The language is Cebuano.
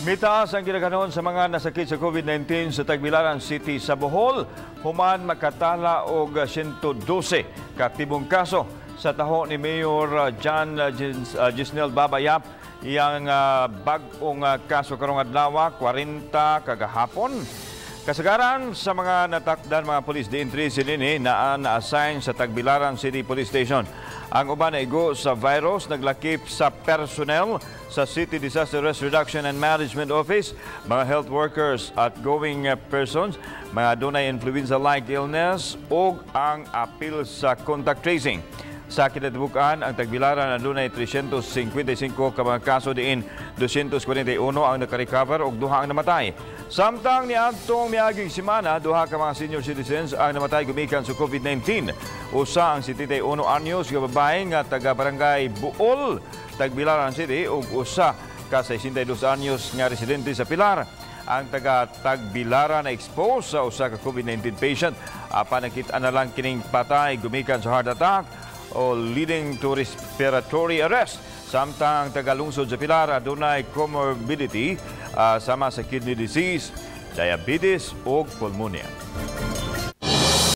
Mitaas ang gidaghanon sa mga nasakit sa COVID-19 sa Tagbilaran City sa Bohol, human makatala og 112 ka aktibong kaso. Sa taho ni Mayor John Gisnel Baba Yap, iyang bag-ong kaso karong adlaw, 40 kagahapon. Kasagaran sa mga natakdan mga polis di sinini naa na-assign sa Tagbilaran City Police Station. Ang uban naigo sa virus naglakip sa personnel sa City Disaster Risk Reduction and Management Office, mga health workers at going persons, mga dunay influenza-like illness ug ang apil sa contact tracing. Sa kinatibuk-an, ang Tagbilaran adunay 355 ka mga kaso, diin 241 ang nakarecover ug duha ang namatay. Samtang niadtong miaging semana, duha ka mga senior citizens ang namatay gumikan sa COVID-19. Usa ang 71 anyos nga babae nga taga Barangay Buol, Tagbilaran City, ug usa ka 62 anyos nga residente sa Pilar. Ang taga Tagbilaran na expose sa usa ka COVID-19 patient apan nakita na lang kining patay gumikan sa heart attack o leading to respiratory arrest. Samtang ang tagalungsod sa Pilar adunay comorbidity sama sa kidney disease, diabetes ug pulmonia.